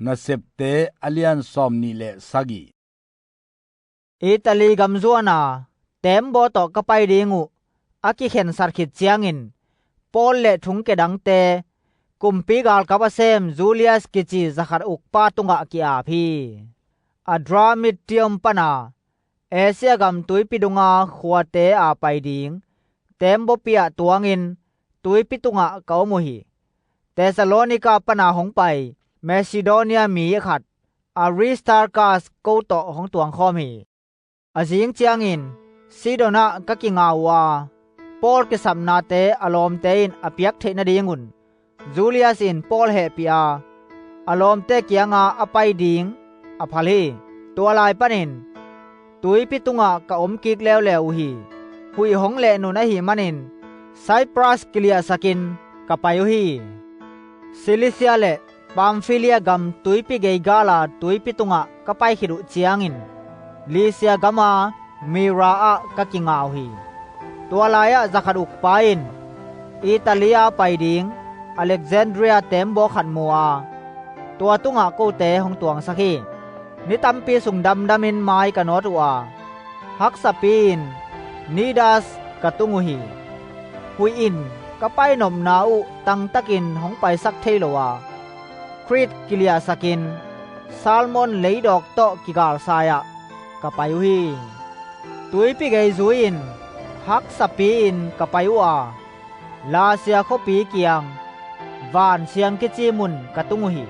ນະເຊັບເຕ ອາລຽນ ຊອມນີ ແລະ ຊາກີ. ອີຕາລີກຳຈວນອາ ແຕ້ມບໍ່ເຕາະກະໄປດີງອຸ ອາກິເຂັນສັດຂິດຈຽງອິນ ໂປລ ແລະ ທຸງເກດັງເຕ ກຸມປີກາລກັບອາເຊມ ຈູລຽສ ກິຈີ ຈາຄັດອຸກປາຕຸງອາກິອາພີ ອາດຣາມິດຕຽມປະນາ ເອເຊຍກຳຕຸຍປິດຸງອາ ຄົວເຕອາໄປດີງ ແຕ້ມບໍ່ເປຍຕວງອິນ ຕຸຍປິຕຸງອາກະອົມໂອຮີ ເຕສະໂລນິກາປະນາຫົງໄປ ແມຊິໂດເນຍມີຂາດ ອາຣິສຕາກາສ ໂກເຕາະຫົງຕວງຄອມຮີ ອາຈິງຈຽງອິນ ຊິໂດນາກະກິງາວາ ໂປລກິສັບນາເຕ ອາລອມເຕອິນ ອາປຽກເທນະດີງຸນ ຈູລຽສອິນ ໂປລແຮປຽ ອາລອມເຕກຽງອາ ອາໄປດີງ ອາພາລີ ຕົວລາຍປະນິນ ຕຸຍປິຕຸງອາກະອົມກິກແລ້ວແລອຸຮີ ຫຸຍຫົງແລະນຸນອະຫິມານິນ ໄຊປຣັສກິເລຍສະກິນ ກະໄປອຸຮີ ຊິລິເຊຍ ແລະ ປາມຟີເລຍກຳຕຸຍປິເກກາລາ ຕຸຍປິຕຸງອາກະໄປຂິດອຸຈຽງອິນ ລີເຊຍກຳອາ ມີຣາອາກະກິງາວຮີ ຕົວລາຍອາຈາຄັດອຸກປາອິນ ອີຕາເລຍອາໄປດີງ ອາເລັກຊານເດຣຍ ແຕ້ມບໍ່ຂັດໂມອາ ຕົວຕຸງອາໂກເຕ ຫົງຕວງສະຄີ ນິຕຳປີສຸງດຳດຳມິນ ມາຍກະນອດອຸອາ ຮັກສະປີອິນ ນີດາສ ກະຕຸງອຸຮີ ຫຸຍອິນ ກະໄປນົມນາອຸ ຕັງຕະກິນ ຫົງໄປສັກເທໂລອາ ຄຣິດກິເລຍສະກິນ ຊາລມອນ ເລຍດອກເຕາະກິກາລຊາຍອາ ກະໄປອຸຮີ ຕຸຍປິເກຍຊູຍອິນ ຮັກສະປີອິນ ກະໄປອຸອາ ລາເຊຍໂຄປີກຽງ ຫວານຊຽງກິຈີມຸນ ກະຕຸງອຸຮີ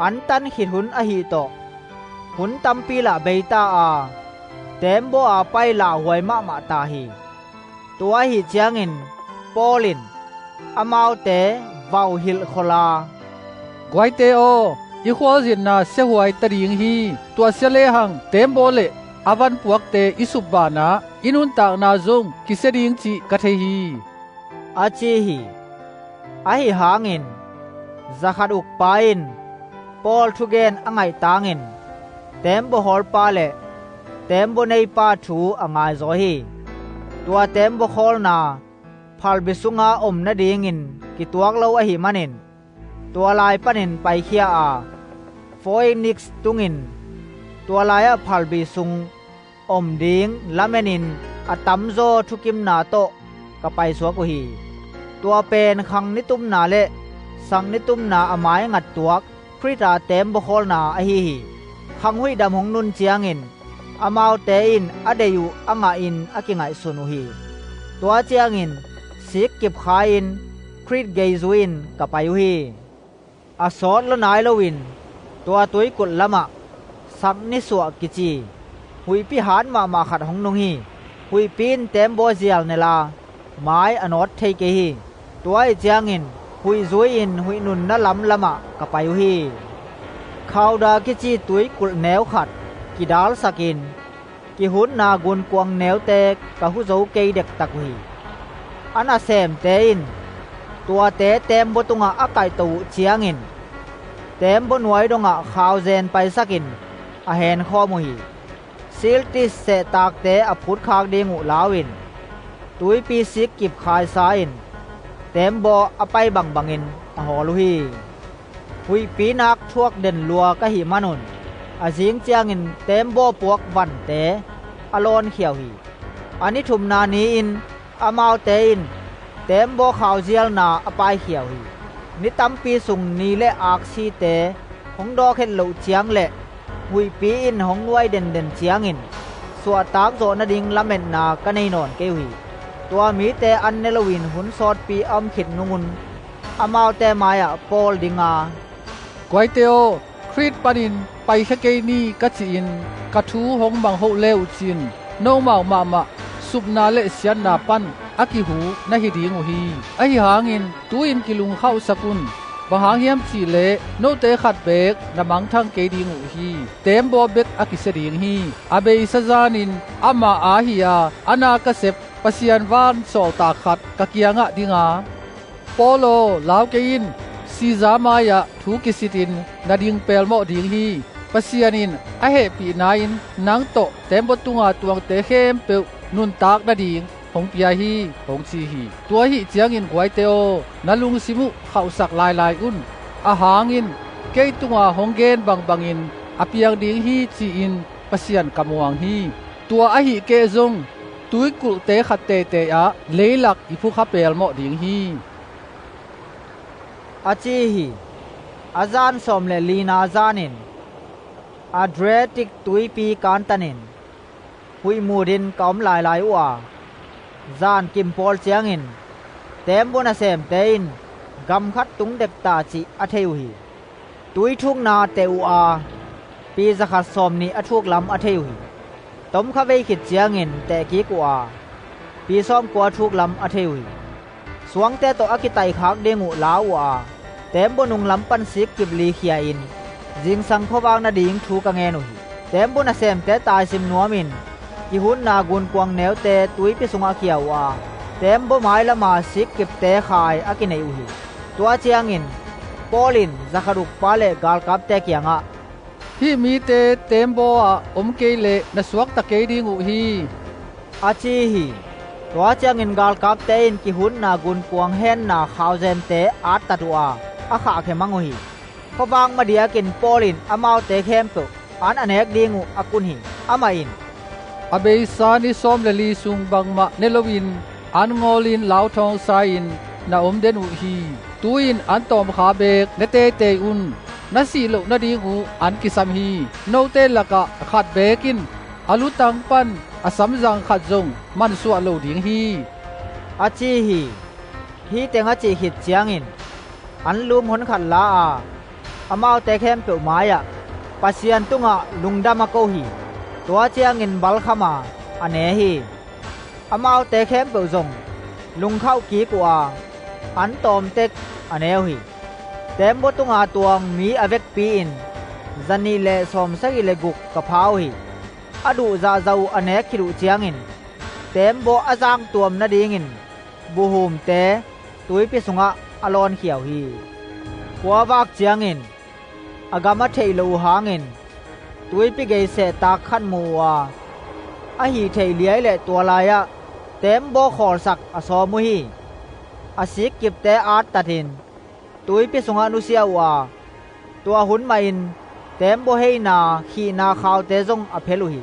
ອັນຕັນຂິດຫຸນອະຫິໂຕະ ຫຸນຕຳປີລະເບຍຕາອາ ແຕ້ມບໍ່ອາໄປລາຫວຍມະມະຕາຮີ ຕົວອະຫິຈຽງອິນ ໂປລິນ ອາມາວເຕ ເວົາຫິລໂຄລາ ກວາຍເຕໂອ ອີໂຄອາຊິນນາເຊຫວາຍຕະດີງຮີ ຕົວເຊເລຫັງ ແຕ້ມບໍ່ເລ ອາວັນປວກເຕ ອີສຸບບານາ ອີນຸນຕາກນາຈົງ ກິເຊດີງຈິ ກະເທຮີ ອາຈີຮີ ອາຫິຮາງອິນ ຈາຄັດອຸກປາອິນ ໂປລທຸເກນ ອາໄງຕາງອິນ ແຕ້ມບໍ່ຮອລປາ ແລະ ແຕ້ມບໍ່ເນຍປາທູ ອາງາຍໂຈຮີ ຕົວແຕ້ມບໍ່ຄອລນາ ພາລບິສຸງອາອົມນະດີງອິນ ກິຕົວກເລົາອະຫິມານິນ ຕົວລາຍປະນິນໄປເຄຍອາ ໂຟເອນິກຕຸງອິນ ຕົວລາຍອາພາລບິສຸງ ອົມດີງ ລາເມນິນ ອາຕຳໂຈທຸກິມນາໂຕະ ກະໄປຊວກອຸຮີ ຕົວເປນຄັງນິຕຸມນາ ແລະ ສັງນິຕຸມນາອາມາຍງັດຕົວກ ຄຣິດອາແຕ້ມບໍ່ຄອລນາອະຮີຮີ ຄັງຫຸຍດຳຫົງນຸນຈຽງອິນ ອາມາວເຕອິນ ອາເດຢູ ອາງາອິນ ອາກິໄງຊຸນອຸຮີ ຕົວຈຽງອິນ ຊິກກິບຄາອິນ ຄຣິດເກຍຊູອິນ ກະໄປອຸຮີ ອາຊອດລະນາຍລະວິນ ຕົວຕຸຍກຸດລະມະ ສັກນິສວະກິຈີ ຫຸຍປິຫານມະມາຂັດຫົງນຸງຮີ ຫຸຍປີນແຕ້ມບໍ່ເຊຍລເນລາ ມາຍອານອດເທເກຮີ ຕົວອີຈຽງອິນ ຫຸຍຊູຍອິນ ຫຸຍນຸນນະລຳລະມະ ກະໄປອຸຮີ ຄາວດາກິຈີ ຕຸຍກຸດແນວຂັດ ກິດາລສະກິນ ກິຫຸນນາກຸນກວາງແນວແຕກ ກະຫຸໂຈເກຍເດັກຕັກຮີ ອານາແຊມເຕອິນ ຕົວເຕແຕ້ມບໍ່ຕຸງອາອາໄກໂຕອຸຈຽງອິນ ແຕ້ມບໍ່ໜວຍດົງອາຄາວແຈນໄປສະກິນ ອາແຮນຄໍມຸຮີ ຊິລຕິສແສຕາກເຕອາພຸດຄາກດີງອຸລາວອິນ ຕຸຍປີຊິກກິບຄາຍຊາອິນ ແຕ້ມບໍ່ອາໄປບັງບັງອິນ ອາຫໍລຸຮີ ຫຸຍປີນາກທວກເດັ່ນລົວກະຫິມານຸນ ອາຈິງຈຽງອິນ ແຕ້ມບໍ່ປວກວັນເຕ ອາລອນຂຽວຮີ ອານິທຸມນານີອິນ ອາມາວເຕອິນ ແຕ້ມບໍ່ຄາວເຊຍລນາອາປາຍຂຽວຮີ ນິຕຳປີສຸງນີ ແລະ ອາກຊີເຕ ຫົງດໍເຂັດໂລຈຽງ ແລະ ຫຸຍປີອິນ ຫົງໜວຍເດັ່ນເດັ່ນຈຽງອິນ ສວະຕາກໂຈນະດິງລະເມັດນາກະເນຍນອນເກວຮີ ຕົວມີເຕອັນເນລະວິນ ຫຸນຊອດປີອຳຂິດນຸງຸນ ອາມາວເຕມາຍອາໂປລດິງອາ ກວາຍເຕໂອ ຄຣິດປານິນ ໄປຄະເກຍນີກະຈິອິນ ກະທູຫົງມັງໂຮເລອຸຈິນ ໂນມາວມາມະ ສຸບນາເລຊຽນນາປັນ ອາກິຫູ ນະຫິດີງອຸຮີ ອາຫິຮາງອິນ ຕູອິນກິລຸງເຂົ້າສະກຸນ ບາຫາງຮຽມຈີເລ ໂນເຕຂັດເບກ ນະມັງທັງເກຍດີງອຸຮີ ແຕ້ມບໍ່ເບກອາກິເຊດີງຮີ ອາເບຍຊະຈານິນ ອາມາອາຮີອາ ອານາກະເຊັບ ປະຊຽນຫວານຊອລຕາຂັດ ກະກຽງອະດິງອາ ໂປໂລ ລາວເກອິນ ຊີຈາມາຍະ ທູກິຊິຕິນ ນະດິງເປລເໝາະດີງຮີ ປະຊຽນອິນ ອາເຮປີນາອິນ ນັງໂຕະ ແຕ້ມບໍ່ຕຸງອາຕວງເຕເຄມເປວ ນຸນຕາກນະດິງ ຫົງເປຍຮີ ຫົງຊີຮີ ຕົວຫິຈຽງອິນ ກວາຍເຕໂອ ນະລຸງຊິມຸ ເຂົ້າສັກລາຍລາຍອຸນ ອາຫາງອິນ ເກຍຕຸງອາ ຫົງເກນບັງບັງອິນ ອາປຽງດິງຮີ ຈີ່ອິນ ປະຊຽນກຳຫວັງຮີ. ຕົວອາຫິເກຍຈົ່ງ ຕຸຍກຸເຕຂັດເຕເຕອາ ເລຍລັກອີພຸຂະເປລເໝາະດິງຮີ. ອາຈີຮີ ອາຈານສອມເລລີນາຈານິນ ອາເດຣຕິກ ຕຸຍປີການຕານິນ ຫຸຍມູດິນ ກອມລາຍລາຍອຸອາ ຈານກິມປອລຈຽງອິນ ແຕມບົນອາແຊມເຕອິນ ກຳຂັດຕຸງເດັກຕາຈິ ອາເທອຸຮີ. ຕຸຍທຸກນາເຕອຸອາ ປີຈະຂັດສອມນິ ອະທຸກລຳ ອາເທອຸຮີ. ຕົມຂະເວຍຂີດຈຽງອິນ ແຕະກີກຸອາ ປີຊອມກົວ ອະທຸກລຳ ອາເທອຸຮີ. ສວງແຕໂຕອາກິໄຕ ຄາກດີງອຸ ລາອຸອາ ແຕມບົນນຸງລຳປັນ ຊີກກິບລີເຄຍອິນ ຈິງສັງ ຂອບາງນາດີງ ທູກະແງນູຮີ. ແຕມບົນອາແຊມແຕຕາຍຊິມນວມອິນ ກິຫຸນນາກຸນກວາງແນວແຕ ຕຸຍປິສຸງອາເຄຍອຸອາ ແຕມບົມາຍລະມາ ຊີກກິບແຕຄາຍ ອາກິເນອຸຮີ. ຕົວຈຽງອິນ ປໍລິນ ຈະຂະດຸກປາເລ ກາລກັບແຕກຽງອາ ຮີມີເຕ ແຕມບົອາ ອົມເກຍເລ ນະສວກຕະເກຍດີງອຸຮີ. ອາຈີຮີ ຕົວຈຽງອິນ ກາລກັບແຕອິນ ກິຫຸນນາກຸນກວາງແຮນນາ ຄາວແຈນເຕ ອາດຕະຕຸອາ ອາຂະເຄມັງອຸຮີ. ຂອບາງມາເດຍກິນ ປໍລິນ ອາມາວເຕແຄມໂຕ ອານອະແນກດີງອຸ ອາກຸນຮີ ອາມາອິນ. ອາເບຊານິ ຊອມເລລີຊຸງບັງມະ ເນໂລວິນ ອານງໍລິນ ລາວທອງຊາຍອິນ ນາອົມເດນອຸຮີ. ຕູອິນ ອານຕອມຂາເບກ ເນເຕເຕອຸນ ນາສີໂລນາດີງອຸ ອານກິສຳຮີ. ໂນເຕລະກະ ຂັດເບກິນ ອາລຸຕັງປັນ ອາສຳຍັງຂັດຈົ່ງ ມັນສວະໂລດີງຮີ. ອາຈີຮີ ຮີເຕັງອາຈີຂີດຈຽງອິນ ອານລູມຫົນຂັດລາອາ ອາມາວແຕແຄມເປີມາຍອາ ປະຊຽນຕຸງອາ ລຸງດຳອາໂກຮີ. ຕົວຈຽງອິນ ບັລຄະມາ ອາແນຮີ ອາມາວແຕແຄມເປີຈົງ ລຸງເຂົ້າກີກຸອາ ອານຕອມເຕັກ ອາແນວຮີ. ແຕມບົຕົງອາຕວງ ມີອາເວັກປີອິນ ຈະນີເລ ຊອມຊະກິເລກຸກ ກະພາວຮີ. ອາດຸຈະເຈົ້າ ອາແນກຄີດຸຈຽງອິນ ແຕມບົອາຈາງຕວມນາດີງອິນ ບຸໂຮມແຕ ຕຸຍປິສຸງອາ ອາລອນຂຽວຮີ. ຂົວວາກຈຽງອິນ ອາກຳມະເທໂລຫາງອິນ ຕຸຍປິເກຍເສຕາກຂັນມູອາ ອາຮີເທເລຍເລ ຕົວລາຍອາ ແຕມບົຂໍລສັກ ອາຊອມຸຮີ. ອາຊີກກິບແຕອາດຕະທິນ ຕຸຍປິສຸງອານຸເຊຍອາ ຕົວຫຸນມາອິນ ແຕມບົເຮຍນາ ຂີນາຄາວເຕຈົງ ອາເພລຸຮີ.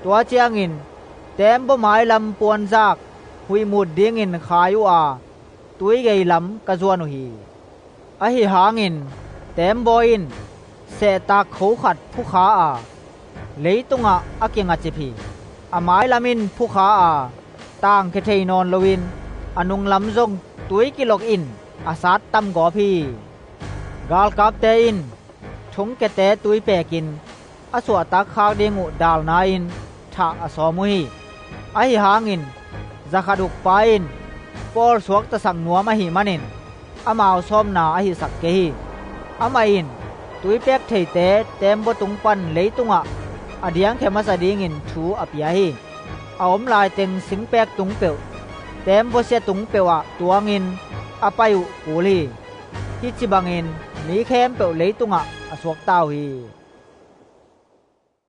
ຕົວຈຽງອິນ ແຕມບົມາຍລຳປວນຈາກ ຫຸຍມູດດີງອິນ ຄາຍອຸອາ ຕຸຍເກຍລຳ ກະຈວນອຸຮີ. ອາຮີຫາງອິນ ແຕມບົອິນ ເສຕາກໂຄຂັດ ພຸຄາອາ ເລຍຕຸງອາ ອາກິງອາຈິບຮີ. ອາມາຍລຳອິນ ພຸຄາອາ ຕ່າງເຄເທຍນອນໂລວິນ ອານຸງລຳຈົງ ຕຸຍກິລັອກອິນ ອາຊາດຕຳກອບຮີ. ກາລກັບແຕອິນ ທຸງເກແຕ ຕຸຍແປກິນ ອາສວະຕັກຄາກດີງອຸ ດາລນາອິນ ທະອາຊອມຸຮີ. ອາຮີຫາງອິນ ຈະຂະດຸກປາອິນ ປໍລສວກຕະສັງນວມ ອາຮີມານິນ ອາມາວຊອມນາ ອາຮີສັກເກຮີ. ອາມາອິນ ຕຸຍແປກເທເຕ ແຕມບົຕຸງປັນ ເລຍຕຸງອາ ອາດຽງເຄມາສະດີງອິນ ທູອາເປຍຮີ. ອາອົມລາຍເຕັງ ຊິງແປກຕຸງເປວ ແຕມບົເຊຍຕຸງເປວອາ ຕວງອິນ ອາປາຍຸກູລີ. ຮີຈິບັງອິນ ມີແຄມເປວ ເລຍຕຸງອາ ອາສວກຕາວຮີ.